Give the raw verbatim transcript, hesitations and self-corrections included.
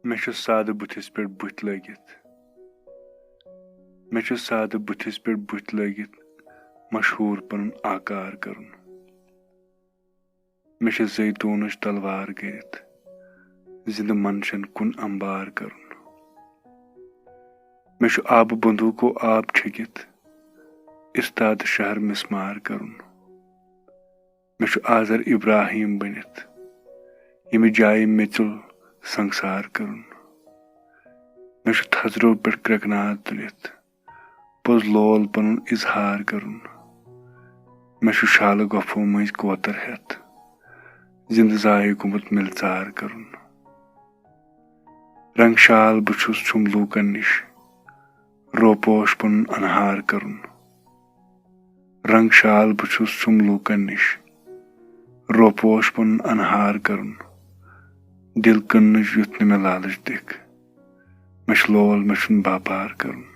مےٚ چھُ سادٕ بُتھِس پٮ۪ٹھ بُتھۍ لٲگِتھ۔ مےٚ چھُ سادٕ بُتھِس پٮ۪ٹھ بُتھۍ لٲگِتھ مشہوٗر پنُن آکار کرُن۔ مےٚ چھُ زیتونٕچ تلوار کٔرِتھ زِندٕ منشن کُن انبار کرُن۔ مےٚ چھُ آبہٕ بندوٗقو آب چھٔکِتھ استاد شہر مسمار کرُن۔ مےٚ چھُ آزر ابراہیم بٔنِتھ ییٚمہِ جایہِ میٚژِل سنگسار کرُن۔ مےٚ چھُ تھزرو پٮ۪ٹھ کرٛٮ۪کناد تُلِتھ پوٚز لول پنُن اظہار کرُن۔ مےٚ چھُ شالہٕ گۄپھو مٔنٛزۍ کوتر ہٮ۪تھ زِندٕ زایہِ گوٚمُت مِلژار کرُن۔ رنگ شال بہٕ چھُس چھُم لوٗکن نِش روپوش پنُن انہار کرُن۔ رنگ شال بہٕ چھُس چھُم لوٗکن نِش روپوش پنُن انہار کرُن۔ دِل کٕننٕچ یُتھ نہٕ مےٚ لالٕچ دِکھ۔ مےٚ چھُ لول، مےٚ چھُنہٕ باپار کرُن۔